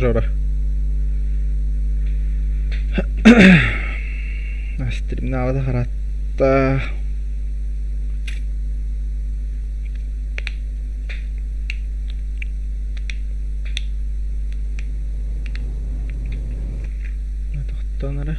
Жора. Стримнаабата харатта. Тохтоон эрэ.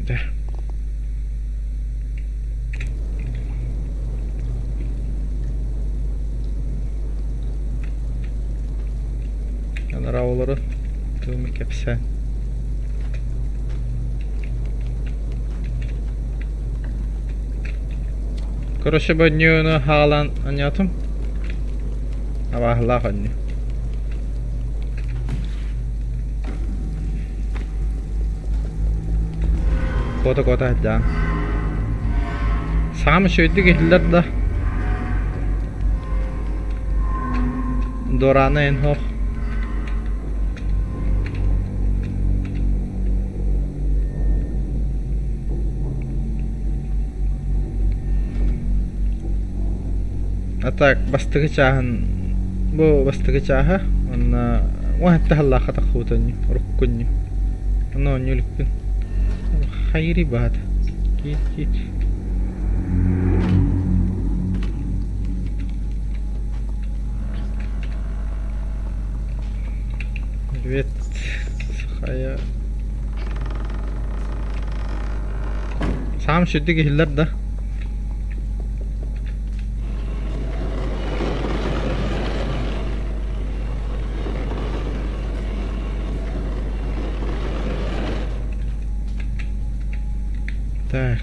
Да. Анараа олорон тылымы кэпсээн. Короче, бонньуону хаалан анньаатым. Абааһылаах анньы. Куота-куота сылдьаан. Саҥам үчүгэйдик иһиллэр да Дуораана эн суох. А так бастакы чааһын бу бастакы чааһа уонна уон сэттэ сыллаахха тахсыбыт оонньуу урукку оонньуу. Онно оонньуу иликпин. Хайырый баһата. Киит киит. Привет, Сахая. Саам сүрдүк иһиллэр да? Так.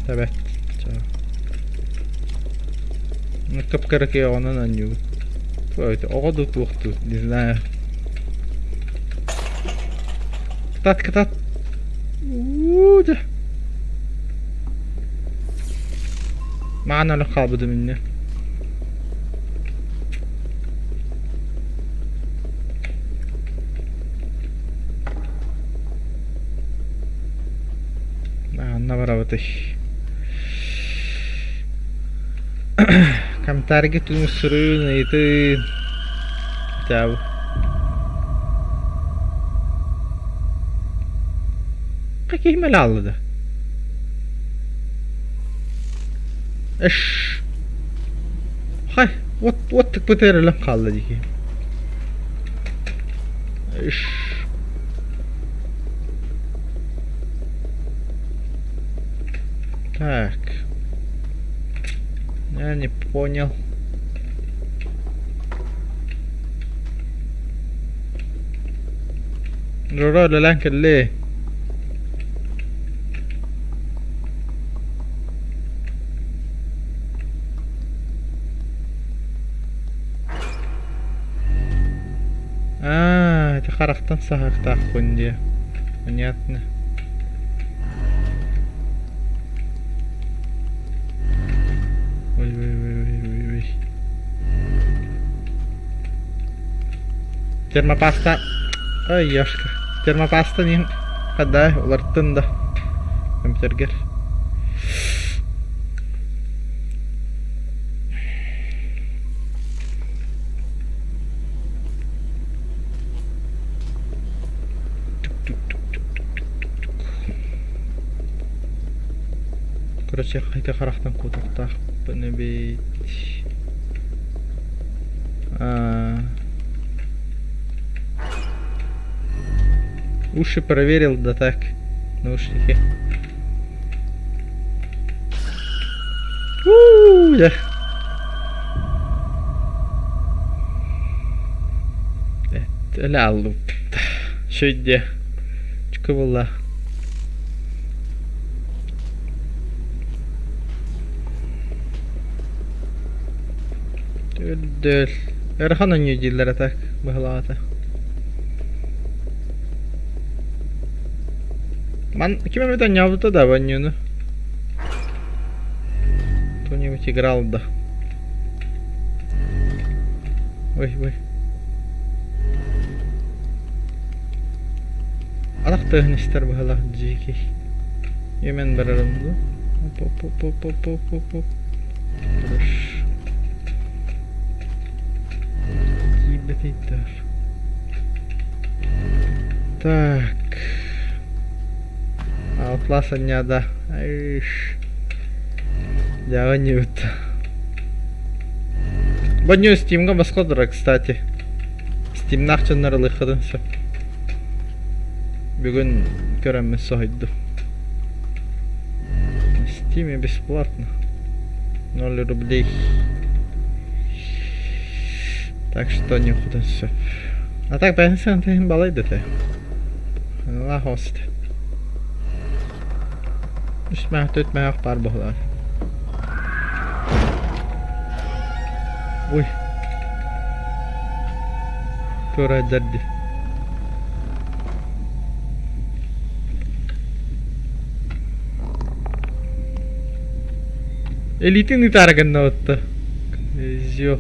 Эбэт. Кып-кыракый оҕонон оонньуубут. Оҕо дуу туох дуу, не знаю. Кытат, кытат. Уу, дьэ. Маан өлөн хаалбытым инньэ. Анна барабытый. Комментарийга түҥ суруйун ыйытын. Хотя бы. Какие аллыда? Эш. Хай, вот вот тыкпыт эрэлем хаалла дии. Эш. Так. Я не понял. Жора үлэлээн кэллэ. Аа, ити харахтан саһыахтаахпын диэ. Понятно. Ой, ой, ой, ой, ой, ой. Термопаста. Ой, ёшка. Термопаста нин хаддай уларыттын да. Компьютергер. Короче, хайта харахтан куотуохтаахпын эбит. А... Уши проверил, да так, наушники. У-у-у, я. Өлө Шөйдө. Чүкө буолла. Үрдэл. Ыарахан оонньуу дииллэрэ так быһылаата. Ман ким эмит оонньообута да оонньууну? Кто-нибудь играл да? Ой, ой. Атах тыаһын истэр быһылаах дьиикий. Йемен барарым дуу? Оп-оп-оп-оп-оп-оп. Хорошо. Тиийбэтийдэр. Так. Outlast анньаада. Айш. Дьаҕа ньыбыт. Бонньу Steam'га босхо турар, кстати. Steam'наах дьоннор ылыаххытын сөп. Бүгүн көрөммүн соһуйдум. Steam бесплатно. 0 рублей. Так что нюхутун сөп. А так бэйэн иһин балайда этэ. Аналаах ост. Үс мээх, төрт мээх баар буолар. Ой. Туорайдар дии. Элитин ытаары гынна отто. Зё.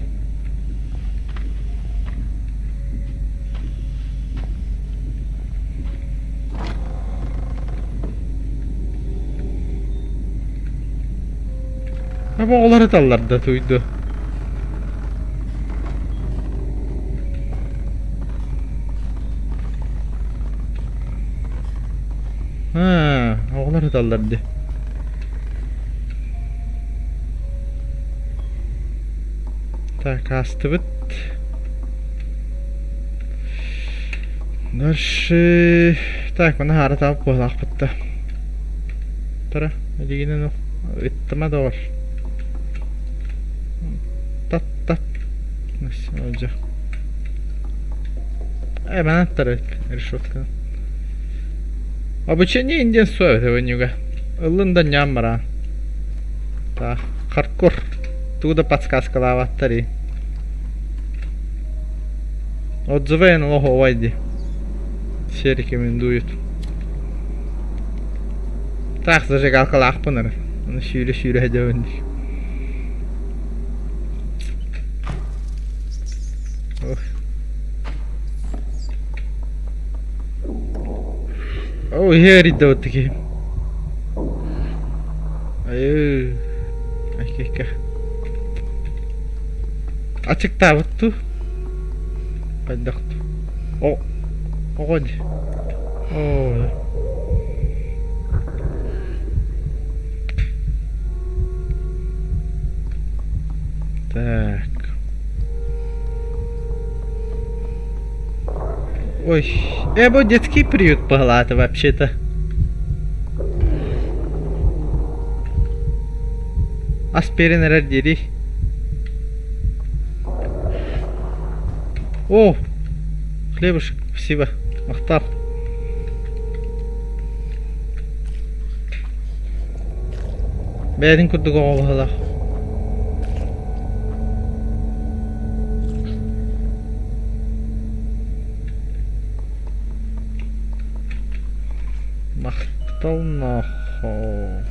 Аба оҕолор ыталлар да туйду. Аа, оҕолор ыталлар дии. Так, аастыбыт. Дальше... Так, маны хаара таап куһалаахпыт да. Тара, илигинэн ыттыма доҕор. Тат тат. Э, манан тара решетка. Обучение индиан суох эбит Ыллын да ньаам бараан. Так, хардкор. Тугу да подсказкалаабаттар и. Отзывы эн олох оҕой дии. Все рекомендуют. Так, зажигалкалаахпын эрэ. Аны сүүрэ-сүүрэ сылдьабын дии. Оо, иһэ эрийдэ вот киһим. Айыы. Айкэкэ. Ачыктаабыт дуу? Хайдах дуу? О, оҕо дии. Оо. Так. Ой, э, бу детский приют быһалаата вообще-то. Ас биэрэн эрэр диирий. О, хлебушек, спасибо. Махтал. Бэйэтин курдук оҕо быһыылаах. Махтал нохоо.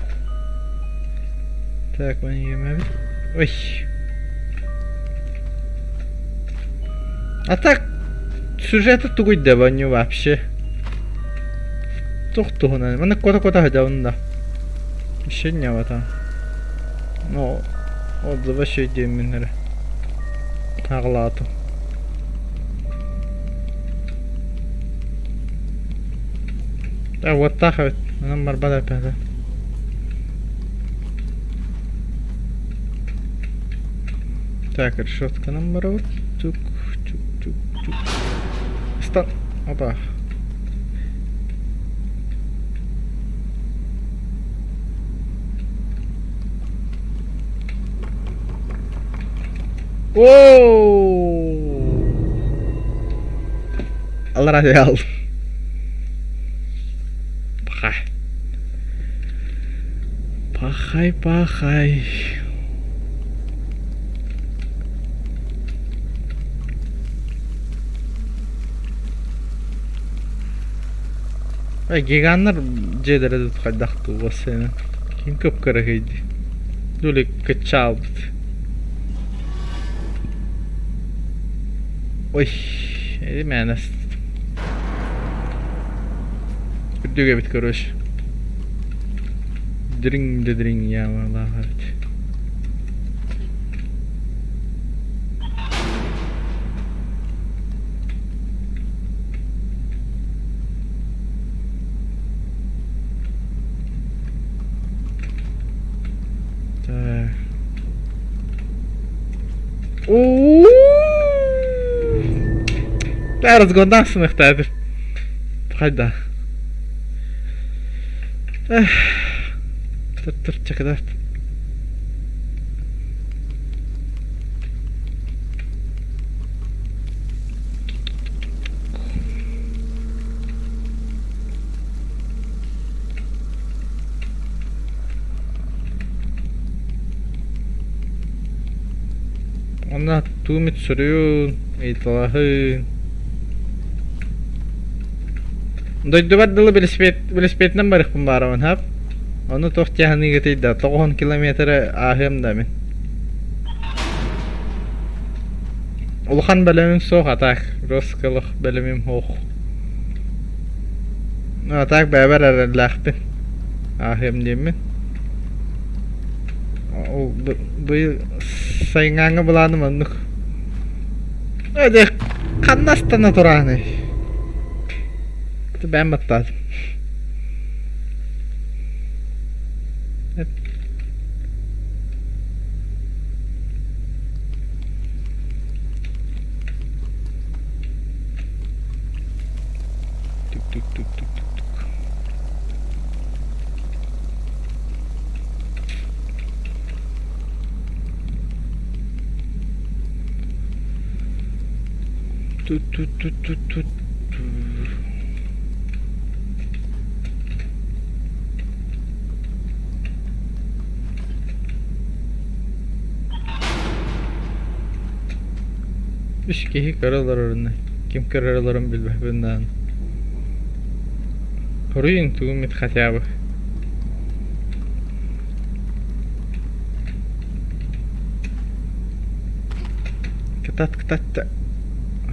Так, маны иэмэбит. Ой. А так сюжета тугуй да не вообще. Туох туһунан. Манна куота-куота сылдьабын да. Еще не там. Ну, отзыва диэммин эрэ. Аҕалаатым. А уоттаах эбит. Онон барбат эппэтэ. Так, решетканан барабыт. Чук, чук, чук, чук. Стоп. Опа. Оу! Аллараа алдым. Пахай. Пахай, пахай. Гиганнар дьиэлэрэ хайдах туох Ким кып-кыра дии. Дули кыччаабыт. Ой, мээнэ Үрдүк эбит короче. Дириҥ да дириҥ яамалаах эбит. Так. Разгоннаах сыныхтаатыр. Хайда. Тур чакыдат. Онно туумит суруйун, ыйыталаһыы. Дойдубар дылы велосипедынан барыахпын баарабын хап. Ону туох тиэхиниигитий да, 90 километры ааһыам да мин. Улахан бэлэмим суох, а так, росколох бэлэмим суох. А так бэйэбэр эрэллээхпин. Ааһыам диэммин. Ол быйыл сайыҥҥааҥҥы былааным оннук. Ээ ханна астана турааный? Бэйэм баттаатым. Түк-түк-түк-түк-түк. Тут-тут-тут-тут-тут. Үс киһи көрө олорорун, ким көрөр олорон билбэппин даҕаны. Хоруйун тугум хотя бы. Кытат, кытат.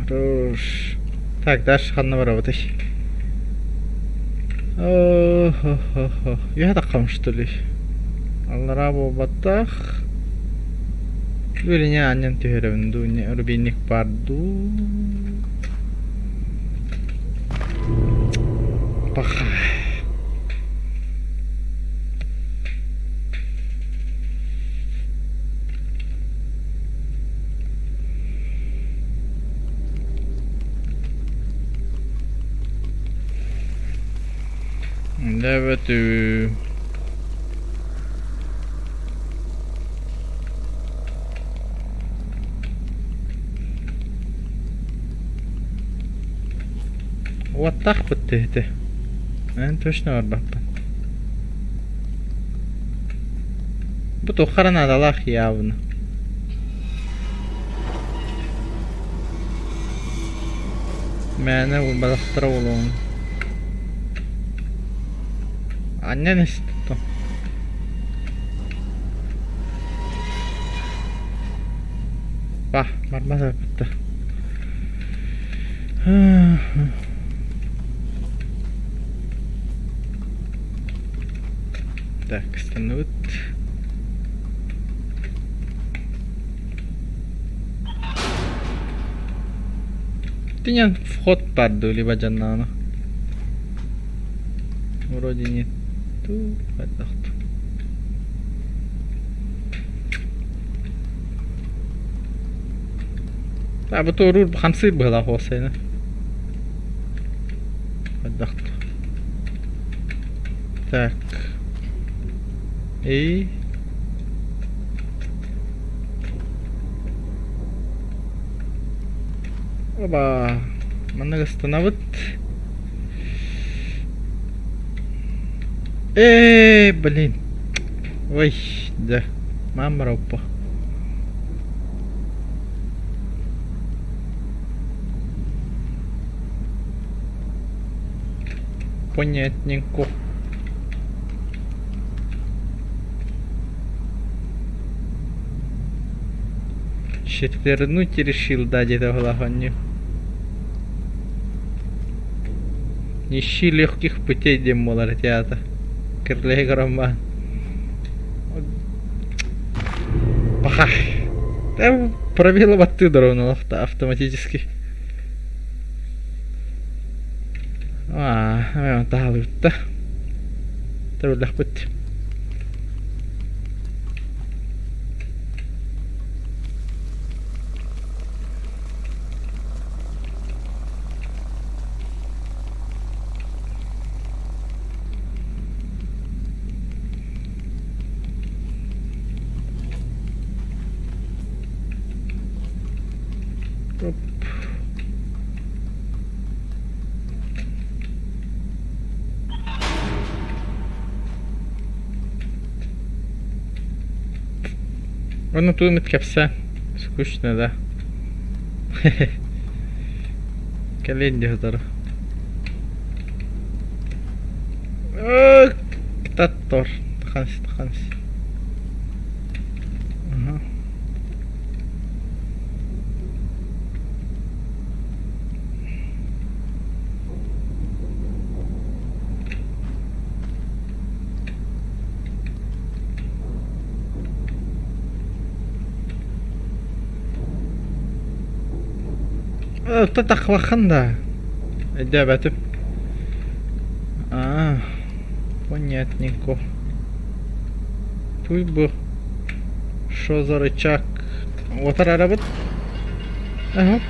Хорош. Так, дальше ханна барабытый? О-хо-хо-хо. Я таххам что ли? Аллараа буолбатах. Үөрэнэ анньан түһэрэбин дуу, рубильник баар дуу. Паха. Дэ Уоттаахпыт ити. Эн точно барбаппын. Бу туохха наадалаах явно. Мээнэ балахтара буолуоҕун. Анньан истэ. Bah, барбат эппитте. Так, станут. Тинен вход баар либо дьаннаана. Вроде не ту, хайдах А бу туоруур хамсыыр быһыылаах уопсайынан. Хайдах Так. И Оба. Маннык ыстанабыт. Ээ, блин. Ой, да. Мама роппа. Понятненько. Четвернуть решил, да, диэтэ Балаханньы. Не ищи легких путей диэн буолар театр. Кирлэһик роман. Паха. Пробила баттыы дорогун автоматически. Аа, таһалыытта. Төрүллэхпит. Оп. Уонна тугу эмит кэпсээ. Скучно да. Кэлиэн дии сотору. Таттор. Таханс, таханс. Ага. Тахлахан да. Өйдөөбөтүм. Аа, понятненько. Туй бу. Что за рычаг? Уотар арабыт? Ага.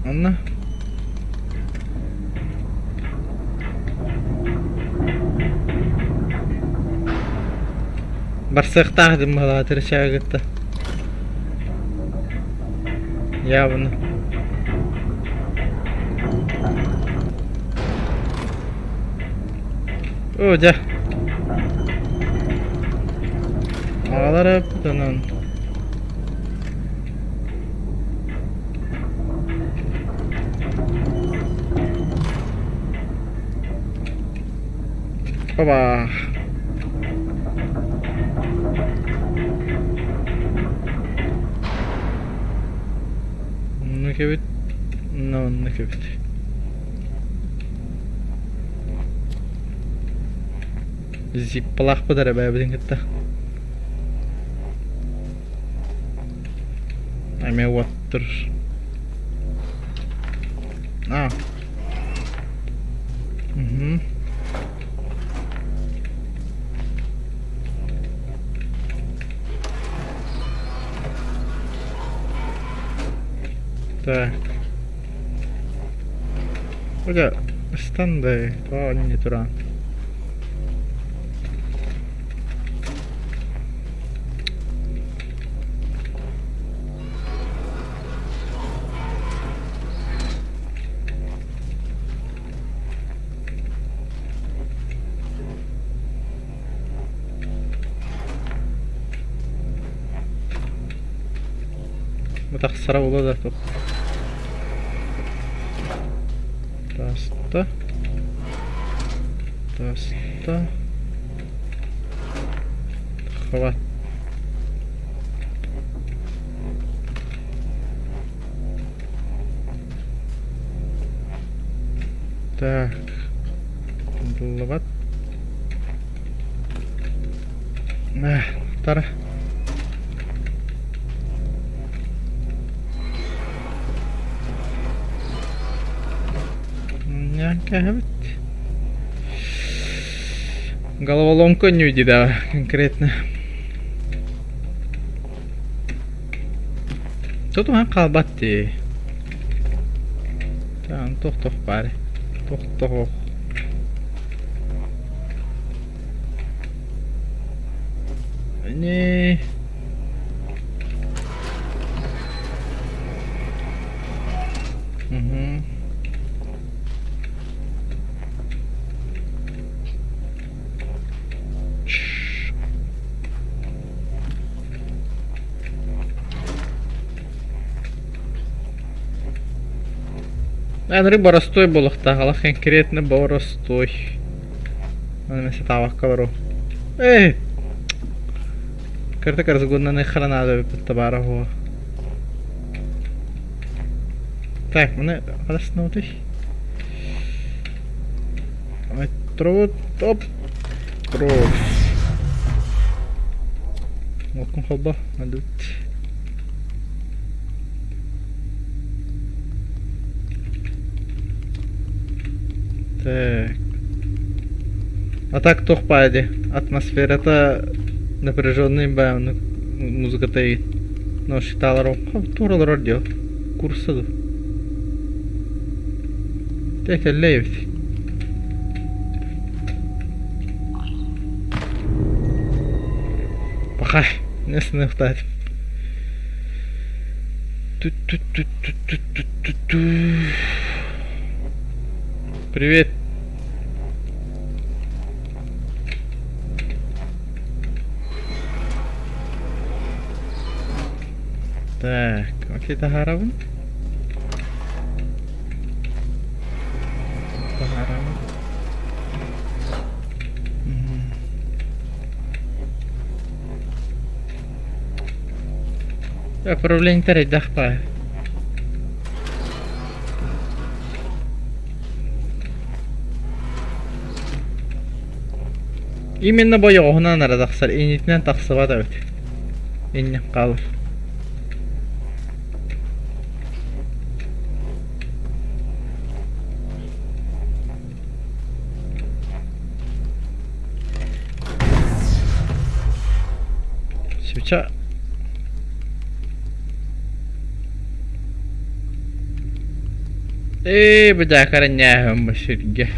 Анна. Барсыахтаах дым баҕалаатыр чаагытта. Явно. Оо дьэ. Аҕалара тынан. Опа. Оннук эбит. Оннук эбит. Зиппалаахпыт эрэ бэйэбитин кытта. Эмиэ уоттур. А. Угу. Так. Оля, станды, не туран. Тахсара буолуо да туох. Таста. Таста. Хват. Так. Буллубат. Тара. Кэһэбит. Головоломка не да, конкретно. Тутуһан хаалбат дии. Туох-туох баар Туох-туох Не. Угу. Анры боростуой буолуохтаах, олох конкретно боростуой. Аны сатаабакка олору. Эй! Кырдык разгоннаны харанаада эбиппит табаара оһуо. Так, маны хараснуутуй? Троп, топ, троп. Оккун холбо, надут. Так. А так туох баар дии атмосферата напряженный бааны музыката но считалар туора олорор дио курса ду тэтэллэ эбит Пахай, не сыныхтаат. Привет. Так, окей, таһаарабын. Таһаарабын. Управление элбэх баар. Именно бойоҕоһунан эрэ тахсар, иннитинэн тахсыбат эбит. Иннин хаалар. Свеча. Ээ, быдьаакара ньээһэм бу сиргэ.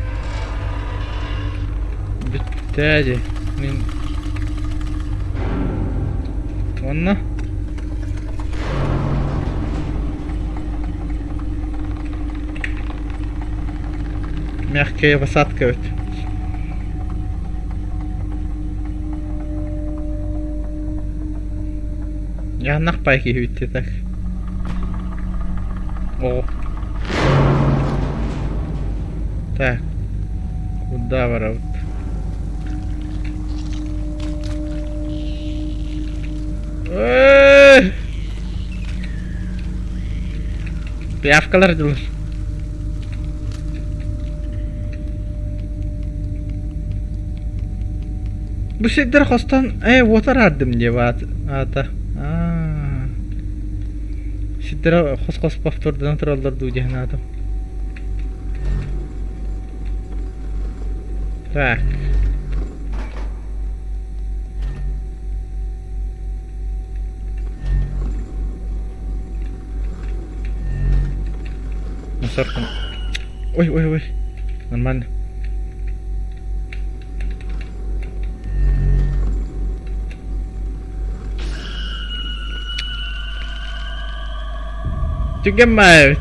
Бүттээ дии. Мин Уонна Мягкая посадка эбит. Яннах пай киһибит так. О. Так. Куда барабыт? Эй! Пиявкалар дылыр. Бу сирдэр хостон ээ уотар аардым диэ баат аата. Аа. Сирдэрэ хос-хос повторданан тураллар дуу диэн аатым. Так. Мусорка. Ой, ой, ой. Нормально. Түгэн баайбыт.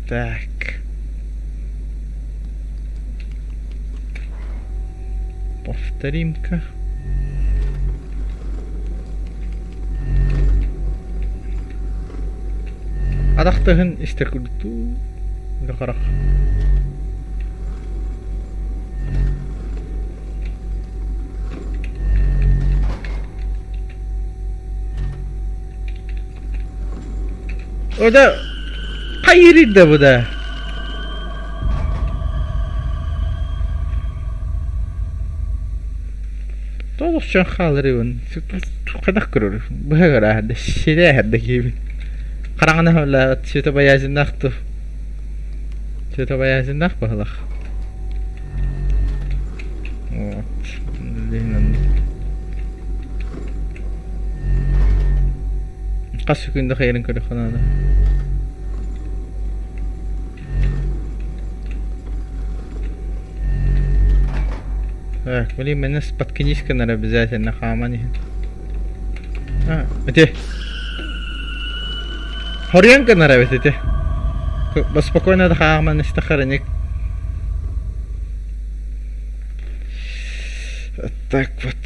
Так. Повторим-ка. Атахтыһын истэр курдук харах. О да хайырыр да бу да. Тоҕус дьон хааларыбын хайдах көрөр быһа көрөөһөрдө сирээһэрдэ киһибин хараҥаны хавлаабат светобоязненнаах ту светобоязненнаах быһылах вот Хас секунда хайарын көрүөххэ наада. Так, блин, меня споткнись надо обязательно хааман иһин. А, ити. Хоруйан гынар эбит ити. Спокойно да хааман истэххэ Вот так вот.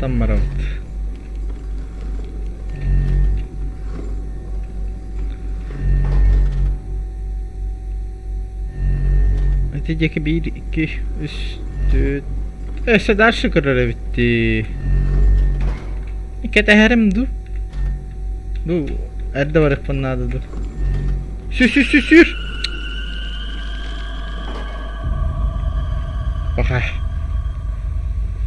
Устан барабыт. Ити диэки биир, икки, үс, түөрт. Өссө дальше көрөр эбит дии. Кэтэһэрим дуу? Ду эрдэ барыахпын наада дуу? Сүр, сүр, сүр, сүр! Пока.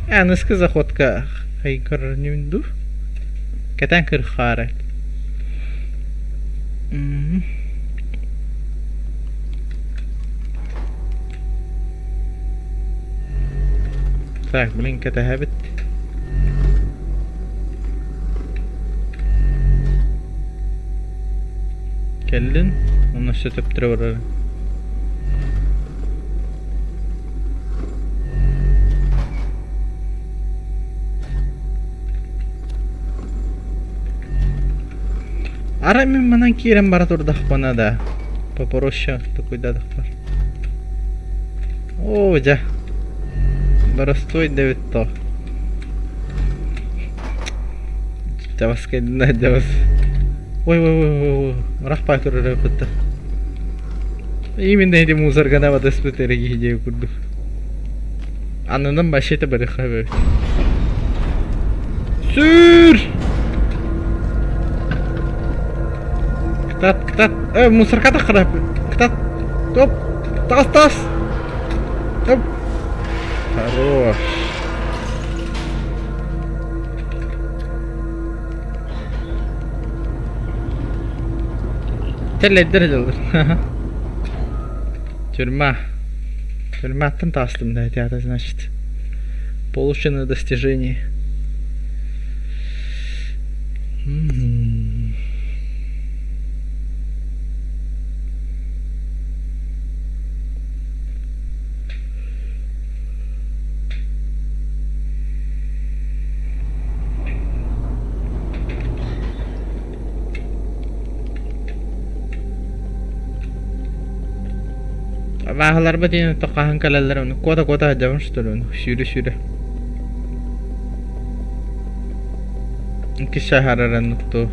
Аныскы заходка хайгырнүүн дуу? Кэтэн кырхаары. Так, блин, кэтэһэбит. Кэллин, онно өссө төптөрө барар. Арай мин манан киирэн бара турдахпына да, попроще такуйдадахпар. Оо, дьэ, боростуой да эбит то. Дьабас кэллэ, дьабас. Ой, ой, ой, ой, ой, ырах турар эбиппит да. Именно эти мусоргана батыспыт эрэ киһи диэки курдук. Аннынан вообще-то барыха эбит. Сүр! Кытат, кытат. Э, мусорка таххара. Кытат. Топ. Тас, тас. Топ. Хорош. Тэллэйдэр дьаллар. Тюрьма. Тюрьматтан таастым да это значит. Получено достижение. Абааһыларбыт иһин хаһан кэлэллэр ону куота-куота сылдьабын что ли сүүрэ-сүүрэ. Икки саһараран ту.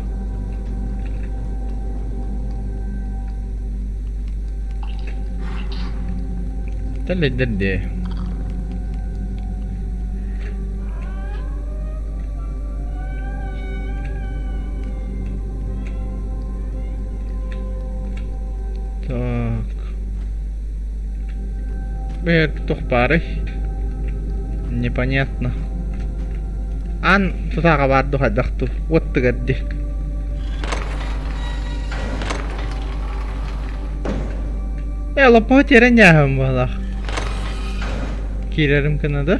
Тэлэйдэр дии. Так. Бэйэр туох баарый? Непонятно. Аан тутааҕа баар дуу хайдах дуу? Уот тыгар дии. Э, лоппоһу тиэрэн дьааһым быһалаах. Киирэрим гына да.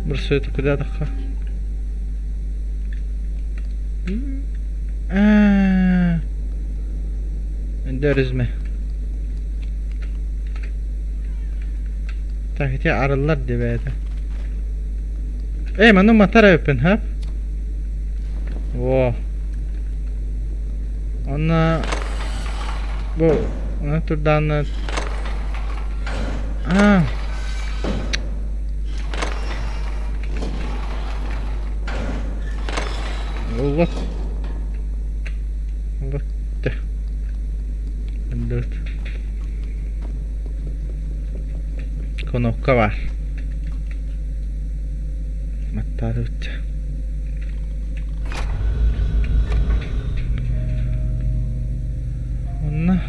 Бросаю куда-то. Аа. Дөрүзмэ. Так, ити арыллар диэбээтэ. Эй, ману матар эбиппин, ха? Во. Онно бу ону турдаанна Аа. Вот. Вот. Ындыт. Кнопка бар. Маттаатыбытча. Онно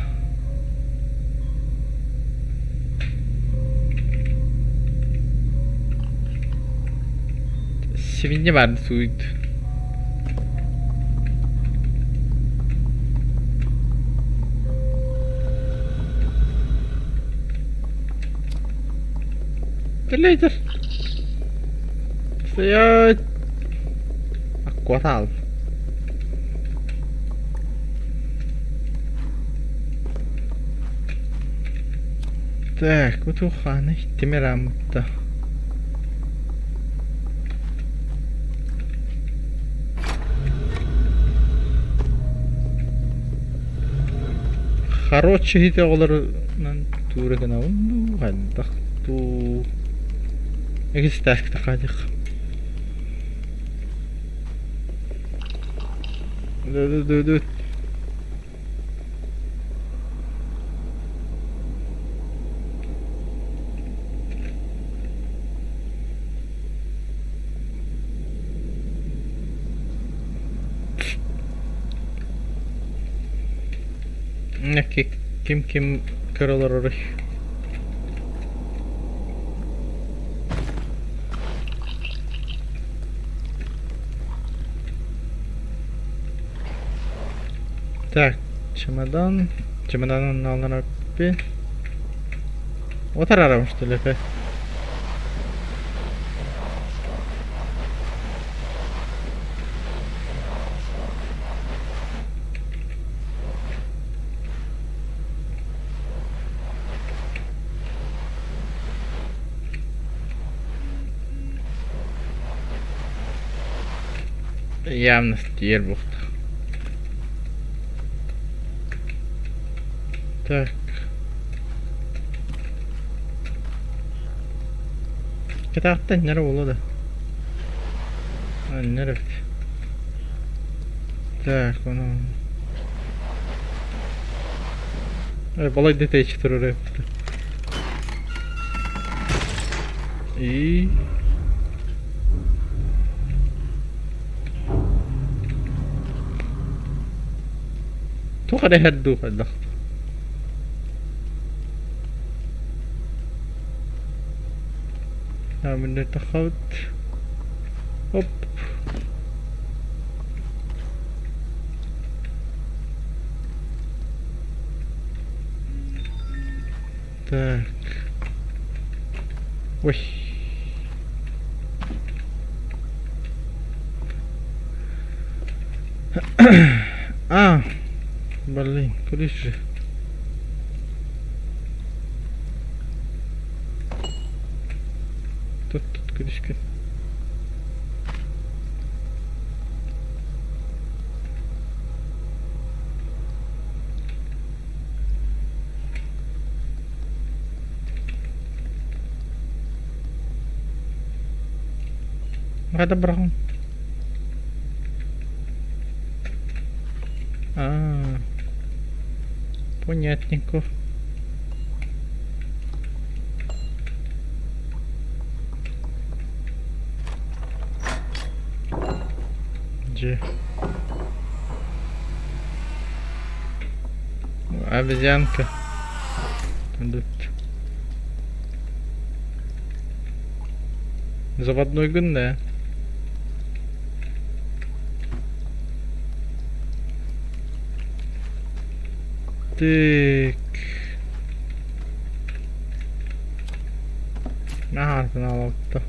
Сибинньэ баар сууйд. Телевизор. Стоять. Аккуатал. Так, вот уханы тимир аммытта. Короче, ити оҕолорунан туура гынабын дуу, хайдах дуу. Эгистээхтэ хаадьах. Ду-ду-ду-ду. Ким ким көрө олороруй? Так, чемодан. Чемоданын алынар Отар что ли, Явно тиэр буолта. Так. Кытаахтан ньара буолуо да. Анньар эбит. Так, ону... Балай да тэйиччи турар эбит. И... Туох эрэ иһэр дуу хайдах? Тахабыт. Оп. Так. Ой. А, блин, куда же? Тут, тут күлүскүн. Хайда быраҕыҥ? А, понятненько. Дьэ. Обезьянка. Тут. Заводной гын да. Так. Наһаа алта.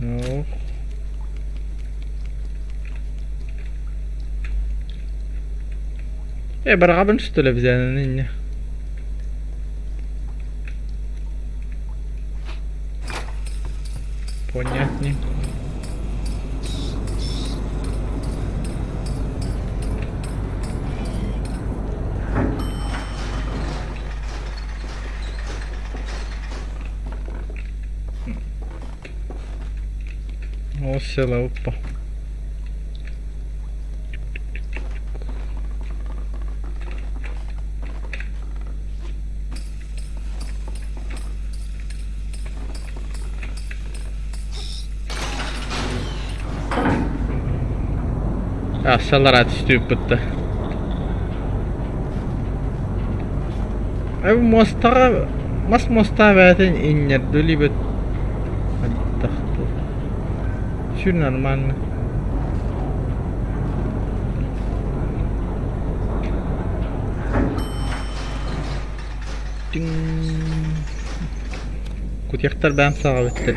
Ох. Э, бараҕабын что ли обезьянаны инньэ? Понятней. Ол села оппа. Ахсалар түстүүппүттэ. Ай муостаҕа мас муостаах бэйэтин инньэрдилибит Сүр нормально. Тиҥ. Кутуйахтар бэйэм саҕабыттар.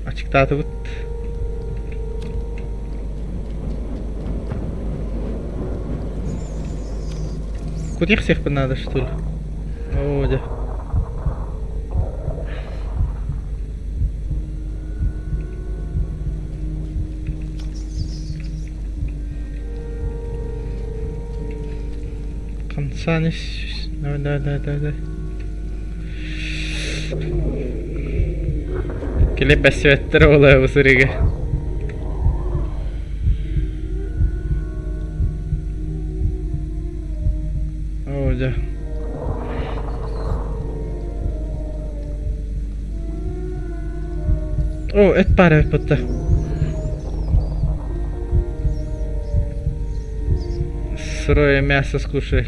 Ачыктаатыбыт. Кутуйах сиэхпин наада что ли? Оо дьэ. Хамсаан ис. Давай, давай, давай, давай. Килиэп бэссибэттэр буолуо бу сырыыга. Оо дьэ. Оо, эт баар эбит бутта. Сырое мясо скушай.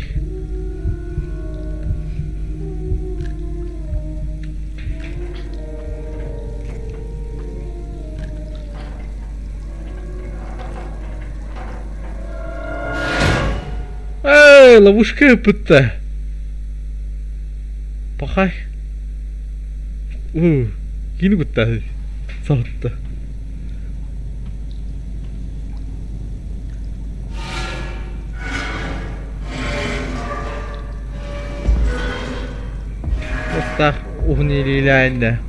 Эй, ловушка ыппытта. Пахай. Уу, кини куттаһы. Саҕатта. Устаах уһун илиилээн да.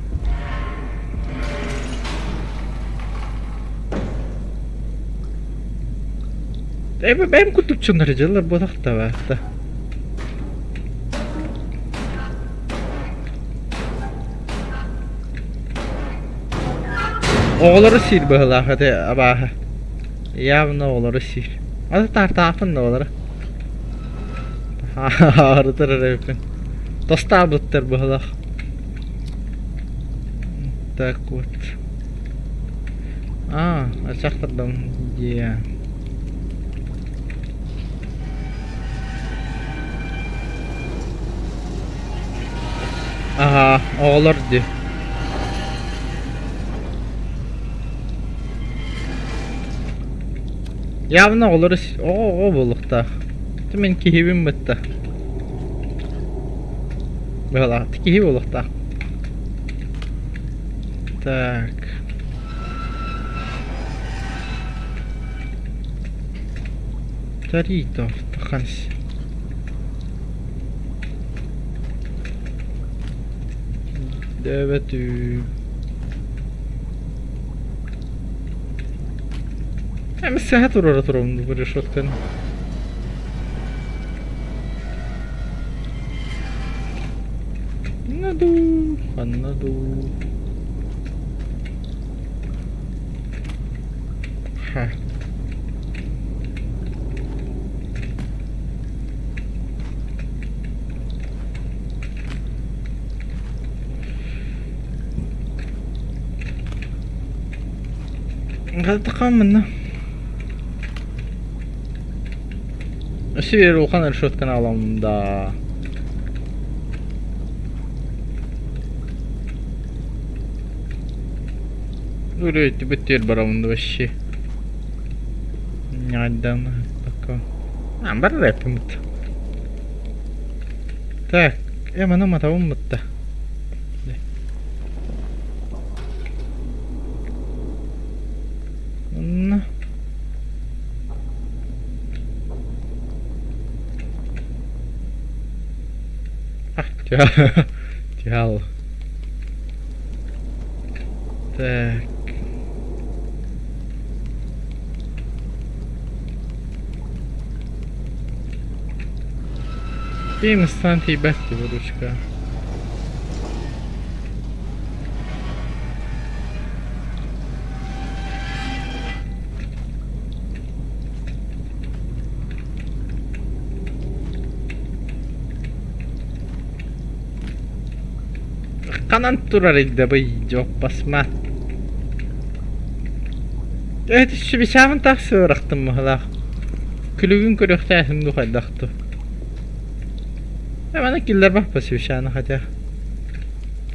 Бэйэм курдук дьоннор дьыллар буолахтабаата. Оҕолору сиир быһыылаах ити абааһы. Явно оҕолору сиир. Аты таартаахпын да оҕолору. Аарытар эрэ эбиппин. Тостаабыттар быһыылаах. Так вот. А, ачахтардым дии. Аһаа, оҕолор дии. Явно оҕолору оҕо оҕо буолуохтаах. Ити мин киһибин бытта. Быһалаах киһи буолуохтаах. Так. Тарито, таханс. Дэбэтүү. Эмиэ туруора турабын бу решетканы. Ханна дуу, ханна дуу. Ха. Манна. Өссө биир улахан решетканы аламмын да. Үрүөттүбүт барабын да вообще. Ньайдан пока. А, бар рэппимит. Так, маны матабым бутта. Онно. Тял. Так. Им ыстаан тиийбэт дии ручка. Ханан турар илдэбый дьоппасма. Эти сүбүсэҕин тахсыарахтым быһылаах. Күлүгүн көрүөхтээхим дуу хайдах дуу. Маны киллэрбэппэ сүбүсэҕин хотя.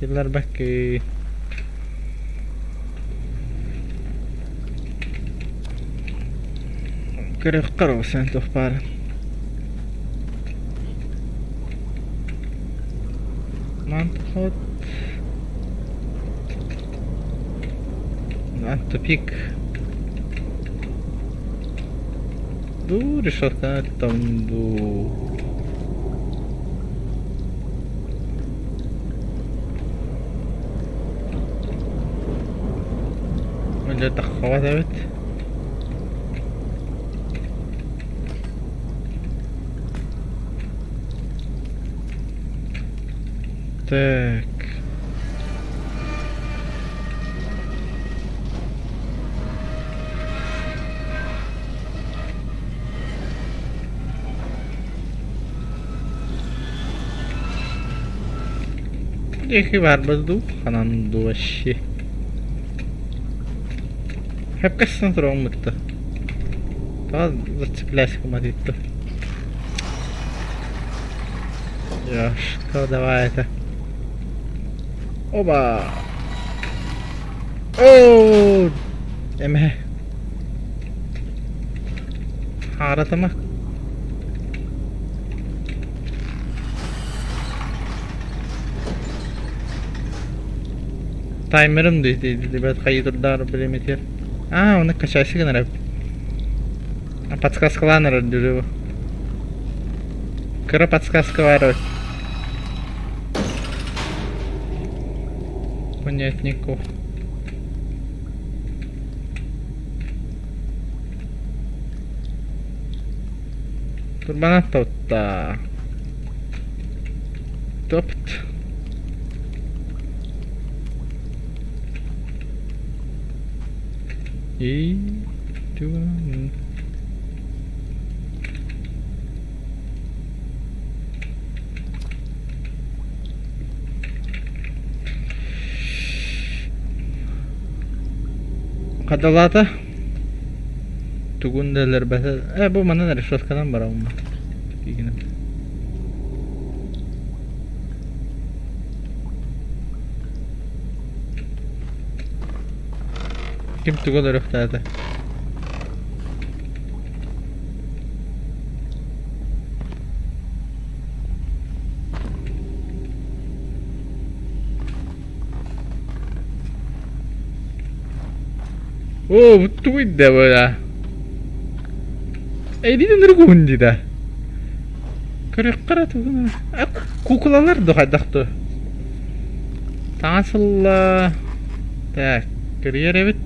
Киллэрбэккэ. Көрүөххэ эрэ sen туох баарын. Мантхот. Тупик. Дуу, решетка там дуу. Дьэ таххабат эбит. Так. Диэки барбыт дуу, ханан дуу вообще. Хэпкэстэн туруоммутта. Тоҕо зацепляйся куматыйтта. Что давай это. Оба! Оо! Эмэ. Хааратыма. Таймерым дии хайыы турдаар билимитиэр. Аа, оны качайсы гынар эбит. Подсказкалаан эрэр дуу бу. Кыра подсказка баар эбит. Понятнику. Турбанат тотта. Топт. И Хадалаата тугун да өлөрбөтө. Э, бу манан решетканан бараммын. Тигинэн. Ким тугу өлөрүөхтээтэ? Оо, бу тугуй да бу Эйдин ыныргуһун дии да. Көрүөххэ тугун куукулалар да хайдах дуо? Таҥас ылла. Так, кэрийэр эбит.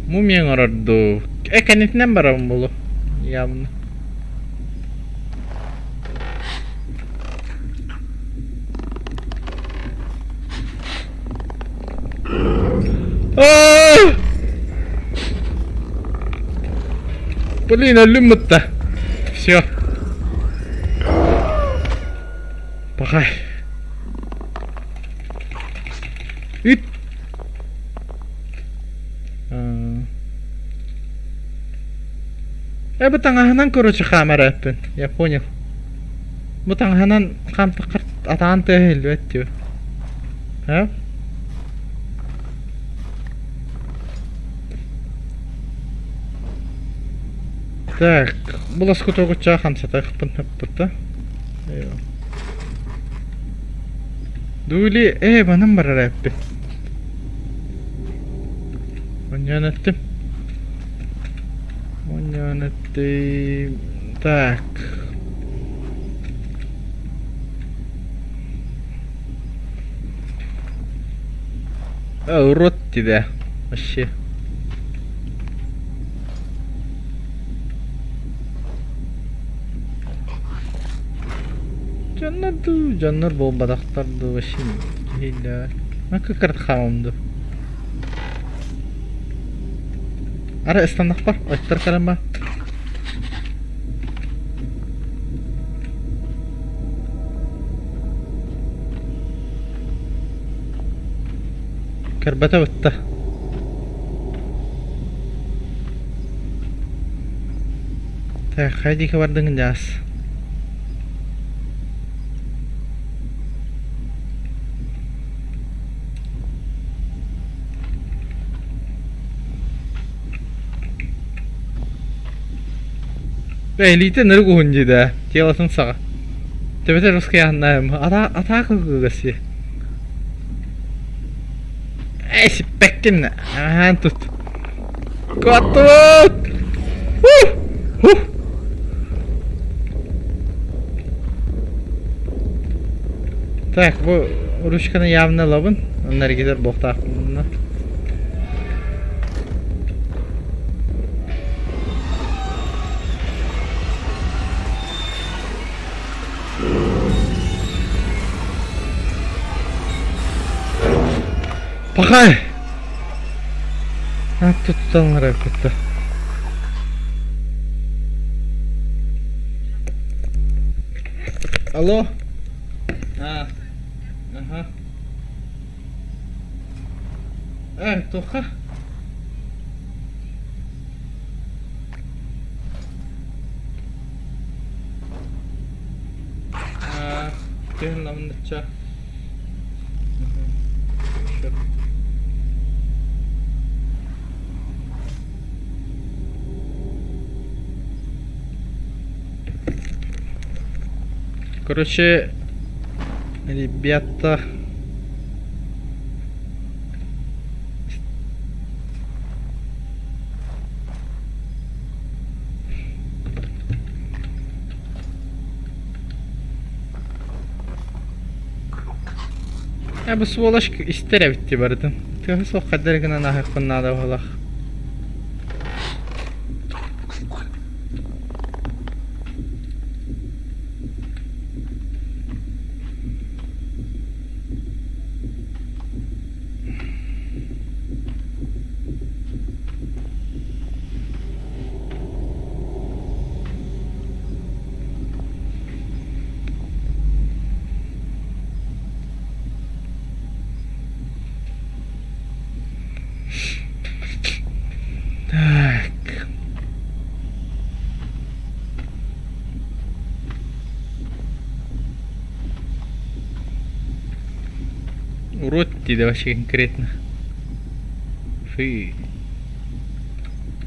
Мумия оҥорор дуу? Э, кэннитинэн барабын буолуо. Явно. Аа! Блин, өллүм бытта. Все. Пахай. Үт. Э, бу таҥаһынан короче хаамар эппин. Я понял. Бу таҥаһынан хаамтаххар атаан тыаһа иһиллибэт дии. А? Так, бу лоскутуогучча хамсатыахпын хаппыта. Дули, э, манан барар эппин. Онньоон эттим. Онньоон эттим. Так. А, урод тебя. Вообще. Дьоннор дуу, дьоннор буолбатахтар дуу, вообще киһилэр. Кыккырт хаамым дуу. Ара ыстаннахпар, оттор кэлэн ба. Көрбөтө бытта. Так, хайа диэки бардыҥ дьаас? Илиитэ ынырык уһун дии да, телотун саҕа. Төбөтө русскайааннаайым, атака кыгасси. Эй, сиппэккин, аһаан тут. Куоттубут! Huh! Так, бу ручканы явно ылабын. Онно эргитэр буохтаахпын. Пахай! Туттан ыраппытта. Алло. А, ага. Туха? А, Түһүн Короче, ребята... Ээ бу сволочь истэр эбит дии барытын. Тыаһа суох хайдах эрэ гынан ааһыахпын наада быһыылаах. Так. Урод диде вообще конкретно. Фы.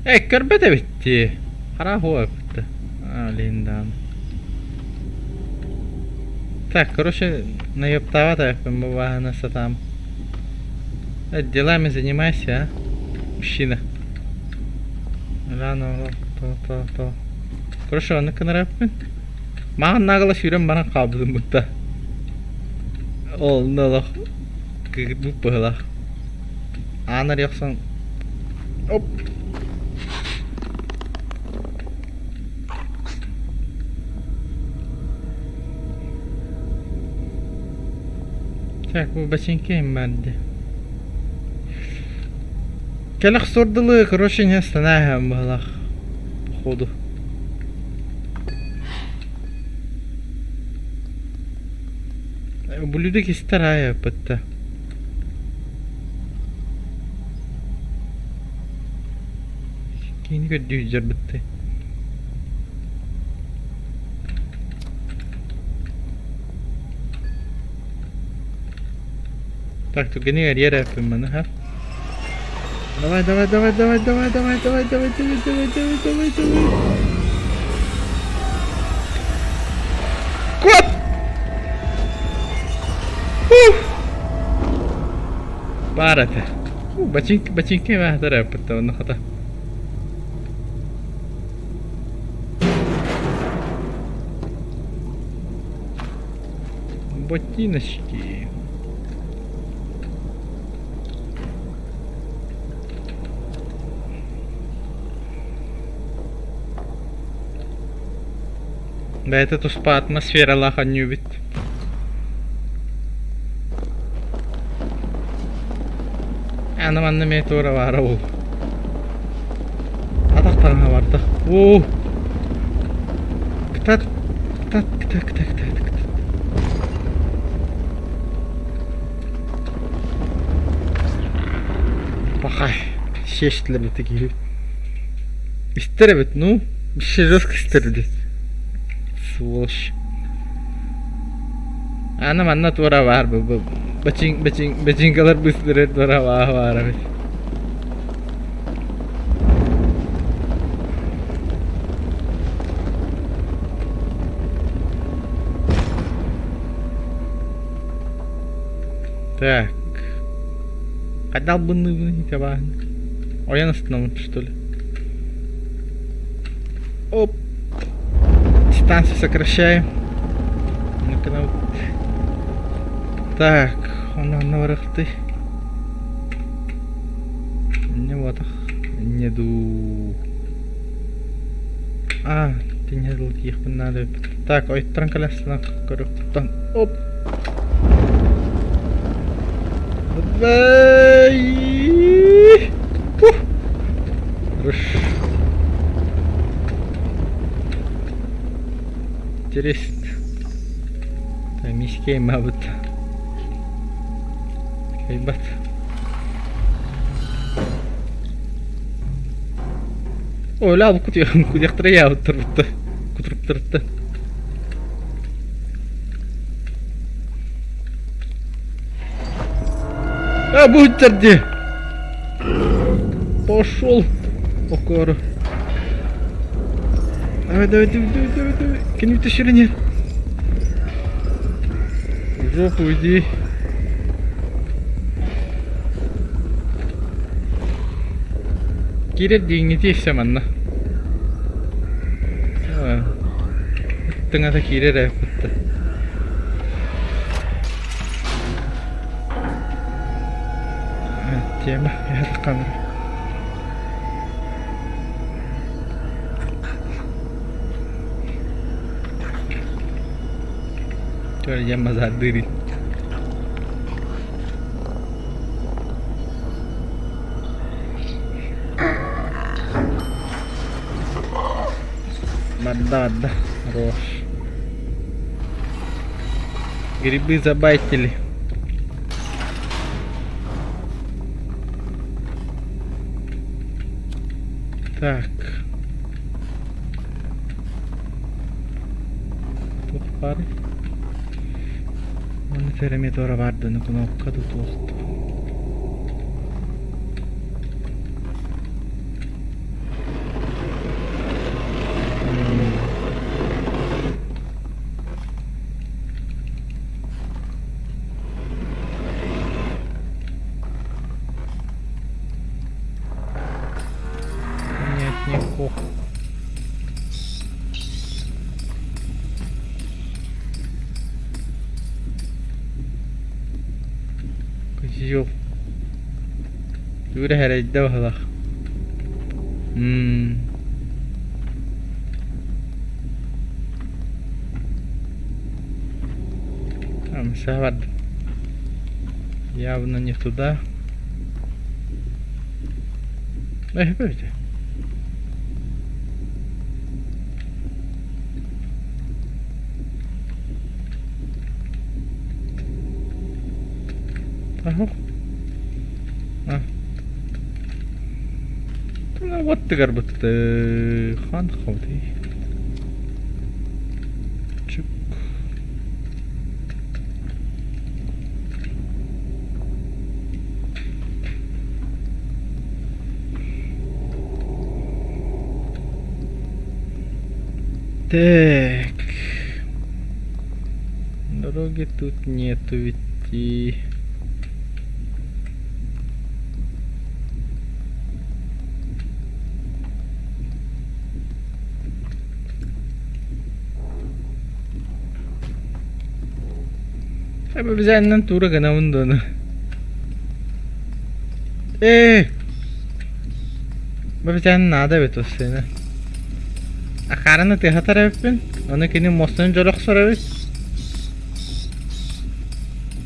Э, көрбөт эбит дии. Хара хуа эбит. А, Линдан. Так, короче, наебтаабат эбиппин бу бааһына сатаам. Делами занимайся, а, мужчина. Рано то то то. Короче, оннук гынар эбиппин. Маған наҕала сүүрэн баран хаалбытым бытта. Ол олох кыырбыт быһыылаах. Аан арыйа охсон оп Так, бу бачыҥка иһин баар дии. Кэлэх суордылыы, короче, не станааһын быһыылаах, походу. Ублюдок истэр аайы ыппытта. Киини көрдүү сылдьарбытты. Так, түгэни эрийэр эппин маны, ха? Давай, давай, давай, давай, давай, давай, давай, давай, давай, давай, давай, давай, давай. Кот! Ух! Баар этэ. Бачыҥка, бачыҥка эмээхтэр эппиттэ онно хата. Ботиночки. Бэйэтэ туспа атмосфералаах анньыыбыт. Аны манна эмиэ туора баара ол. Атах таҥаһа барда. Оо! Кытат, кытат, кытат, кытат, кытат, кытат. Пахай, сиэштилэр бит киһи. Истэр эбит, ну, вообще жестко истэр эбит. Сволочь. Аны манна туора баар бу бачыҥ бачыҥ бачыҥкалар быстырар туора баа баар эбит. Так. Хайдах албынныыбын ити Ойон астынабын что ли? Оп. Дистанцию сокращаем. Ну-ка, Так, онно барахты. Не вот не ду. А, ты не тиихпин надо. Так, ойттаран кэлэсна көрүктан. Оп. Давай. Хорош. Интересно. Кыаймаабыт. Кыайбат. Ой, бу кутуйахтара яабыттар кутуруктарыттан. А, будь где? Пошел. Окору. Давай, давай, давай, давай, давай, давай. Кини вытащили нет? В жопу иди. Киирэр диэҥҥитии все манна. Тыҥата киирэр ээ кутта. Тема камера. Дьэ мазардыыр Барда барда хорош. Грибы забайтили. Так. Туох баарый? Манна феромедора баардыны кнопка да туох Понятненько. Козел. Юра эрэйдэ баһылах. Мм. Там Явно не туда. Эй, Аһок. А. Вот тыгар бытты. Хан хавды. Чук. Так. Дороги тут нету ведь и... Bizэннэн тура гынабын дуону. Ээ! Бу наада эбит уссыына. Акаараны тыаһатар эбиппин. Ону кини муостаны дьолохсор эбит.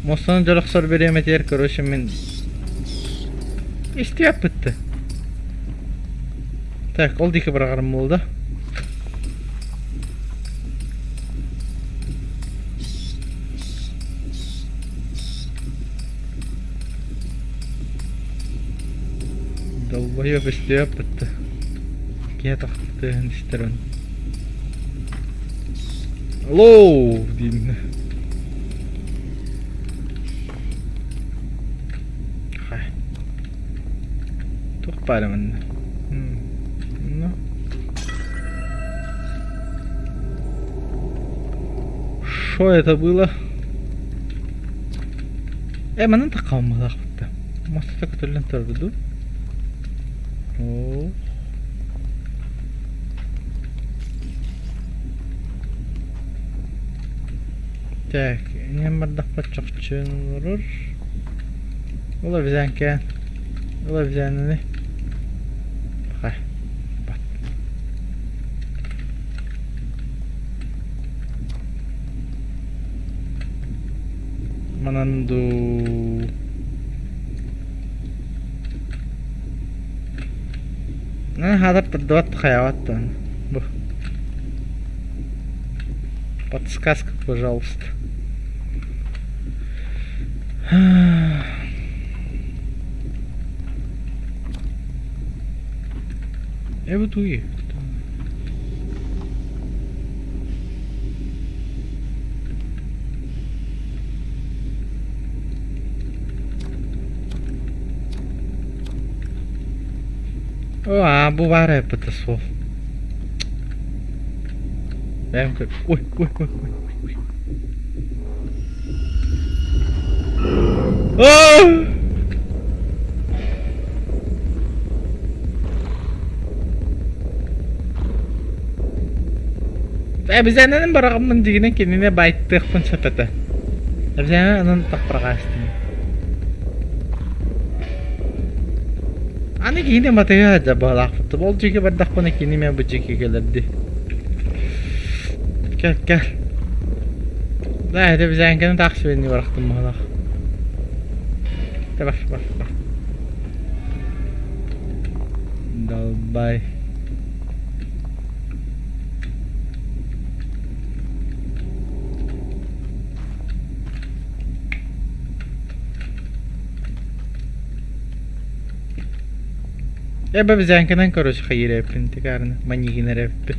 Муостаны дьолохсор бириэмэтигэр короче мин истиэппитти. Так, ол диэки быраҕарым буолла. Долбоеб истиэппитти. Киһи тахтыһын истэрин. Алло диин. Туох баара манна? Ну. Что это было? Э, манан таххаммалаахпытта. Мостата көтөллөн турар дуу? Оо. Так, иҥэн бардахпа чахчы олорор. Ол обезьянка. Ол обезьянаны. Хай. Бат. Манан дуу. Хадар тардыбат хайабат даҕаны. Бу. Подсказка, пожалуйста. Ээ бу тугуй? Оо, бу баар эппитэ суох. Бэйэм көр. Ой, ой, ой, ой, ой. Аа! Эбизэнэн бараҕыммын дьигинэн кинини байтыахпын сөп этэ. Эбизэнэн анан тахпараҕаастым. Аны киһини матыһа дьабалаахпыт. Ол дьиги бардахпына кини мэ бу дьиги кэлэрди. Кэл, кэл. Да, это бизэнкени тахсыбенни барахтым баһалах. Бар, бар, бар. Долбай. Эбэ бизэнкенен короче хайыр эппин тикарны маньигин эрэппин.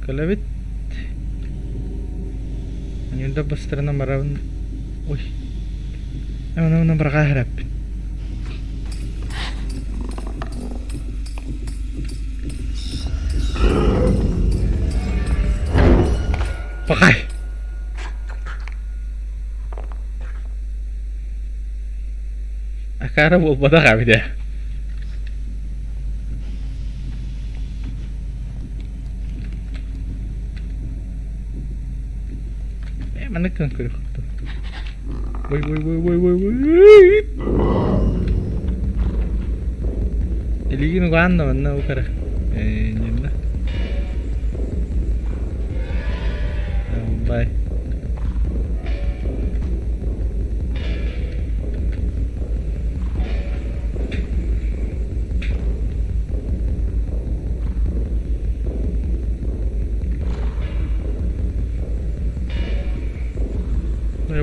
Кэлэбит. Анюда быстарынан барабын. Ой. Оны оны быраға эрэппин. Пахай. Акаара буолбатах эбит ээ. Ээ маннык гынан көрүөххүт. Ой ой ой ой ой ой. Илигин угаанна манна укара. Ээ ньинна. Бай.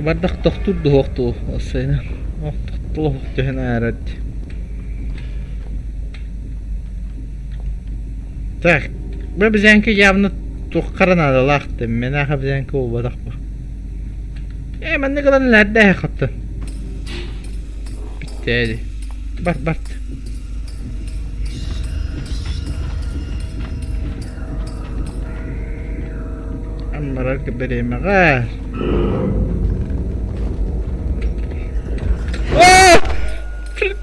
Бардах тохтуур дуһуохтуу осойна тохтолох түһэн аарат. Так, бу бизэнки явно туоххара наадалаах мен аха бизэнки буолбатах бу. Ээ маннык ылан лэрдээһэ хоттон. Бүттээди. Бар барт. Аммарар бириэмэҕэ.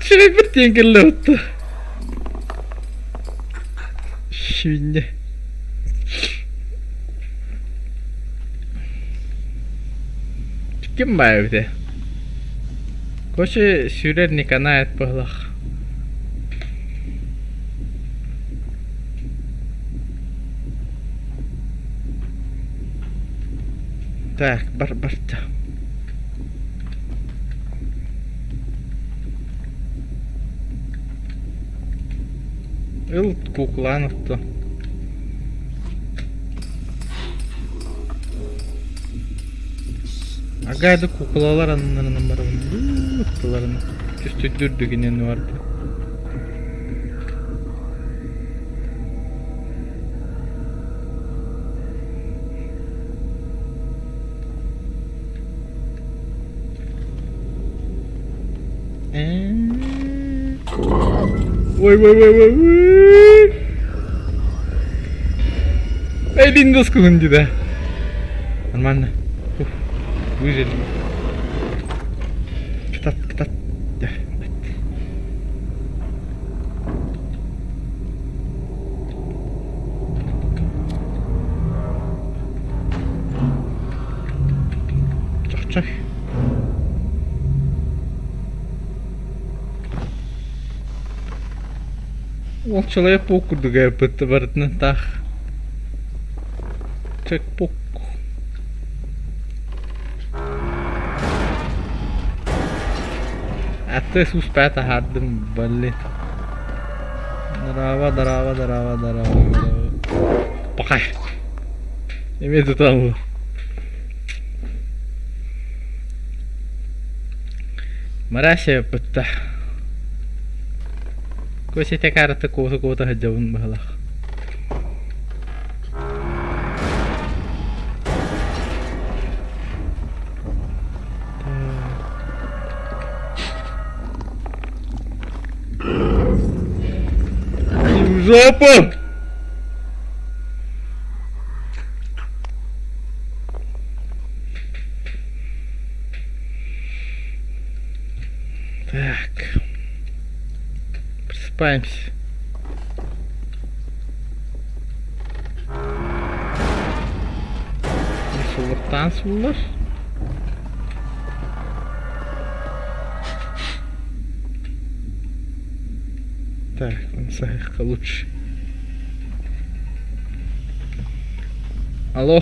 Шүбүр диэн кэллэ отто. Шүннэ. Ким баар эбитэ? Короче, сүүрэр не канает быһылах. Так, бар барта. Ыл куклаан отто. Агайды куклалар аннарынан барабын. Оттоларына. Түстүрдүрдүгүнэн барды. Ой, ой, ой, ой, ой. Эй, Windows кылын да. Нормально. Ух, выжили. Кытат, кытат. Чохчой. Ол человек-паук курдук эппит барытынан таах. Человек-паук. Атты суспа таһаардым блин. Дарава, дарава, дарава, дарава, дарава. Пока. Эмиэ туталлар. Мразь бытта. Косите карта куота-куота сылдьабын быһалаах. В жопу! Так. Просыпаемся. Суллуктаан суллар. Так, он лучше. Алло.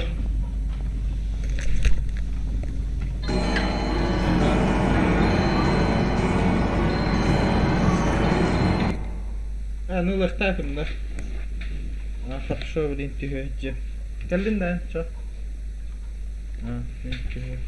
А, ну лахтаатым да. А, хорошо, блин, түһүө Кэллин да, чо? А, мин түһүө.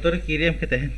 Сотору киириэм кэтэһин.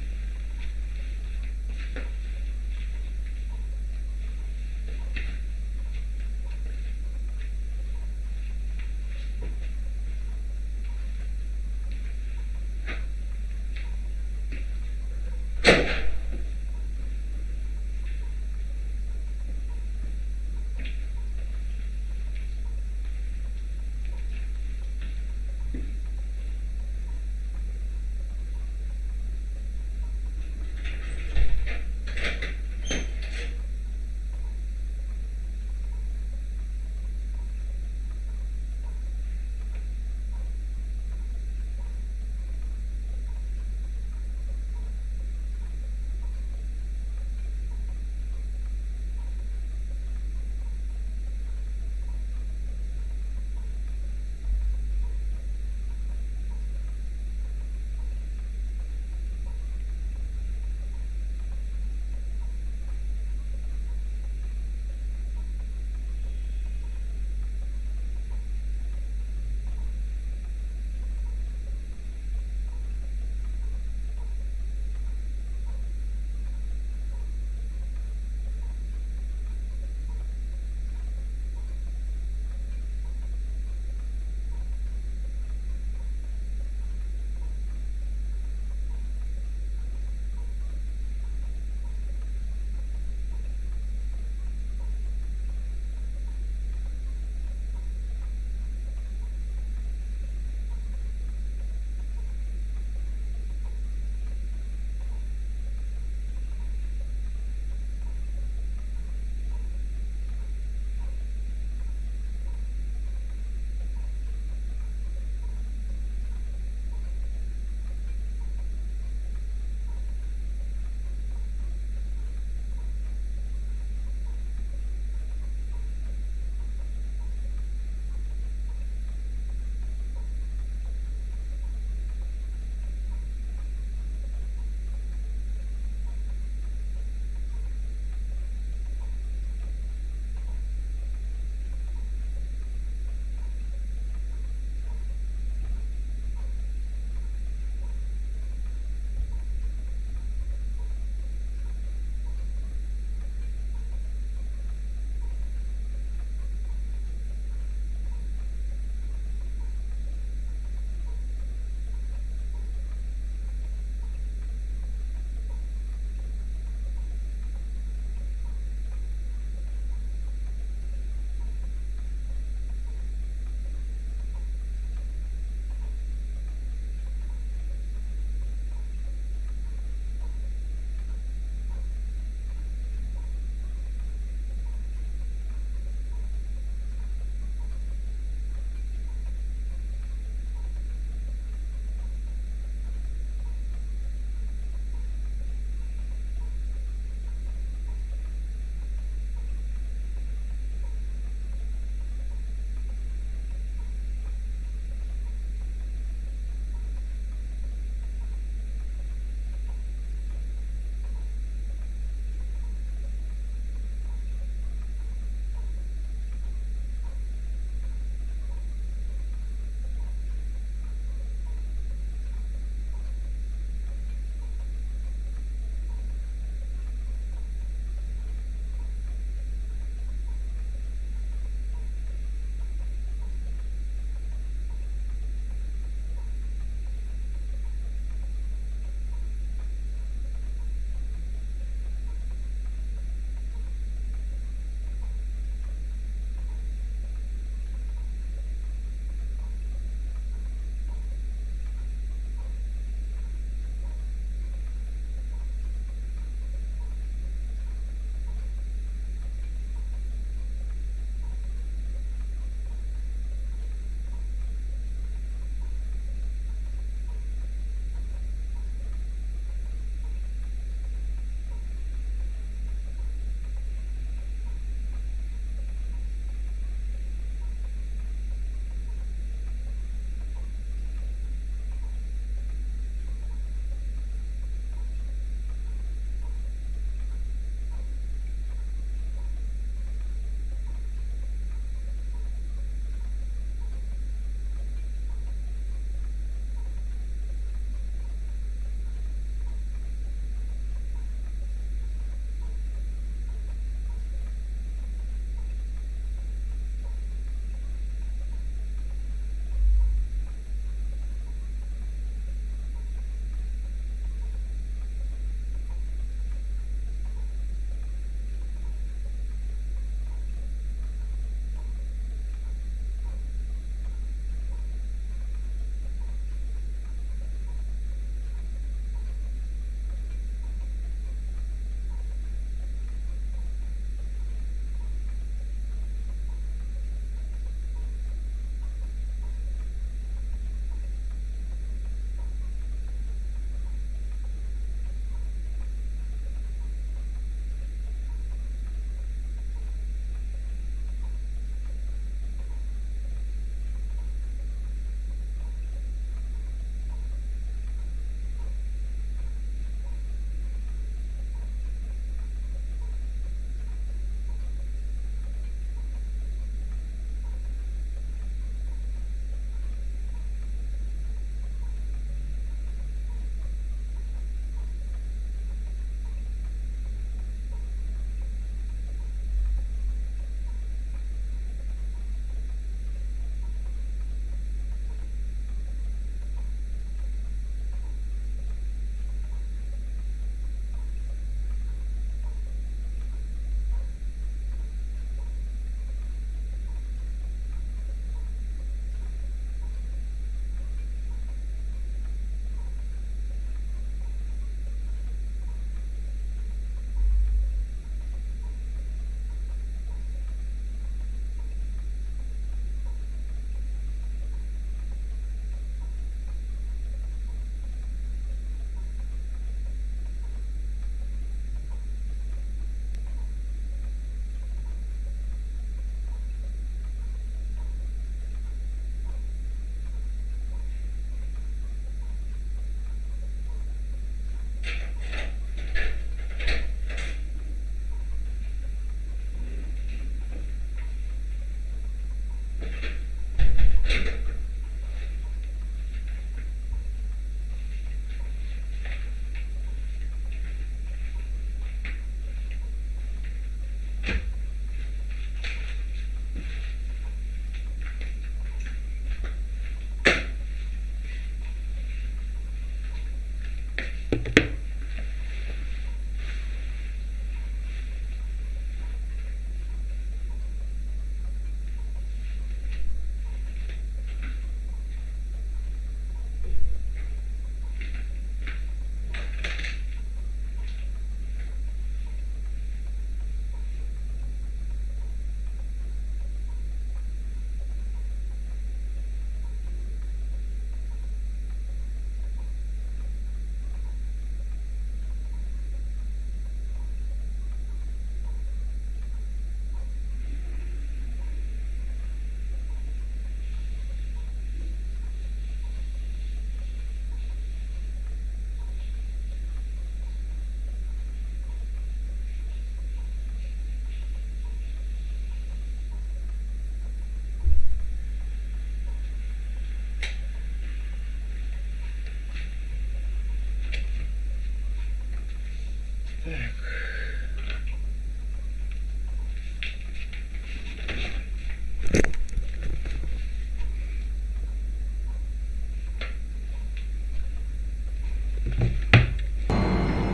Так.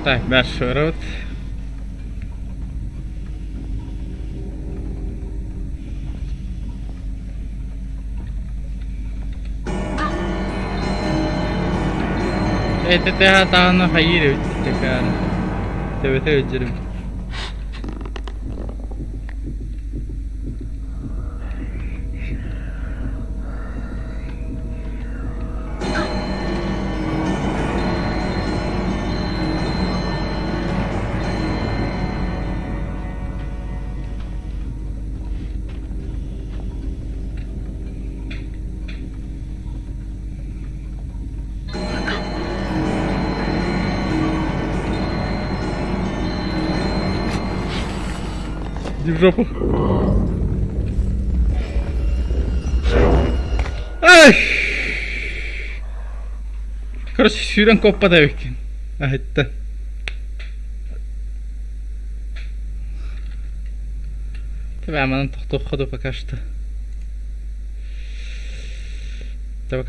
Так, дальше рот. Это тааны хайыр эбит Төбөтө өддьүрүм. Иди в жопу. Ай! Короче, сүүрэн куоппата эбиккин. Аһытта. Тебе манан тохтуохха да пока что.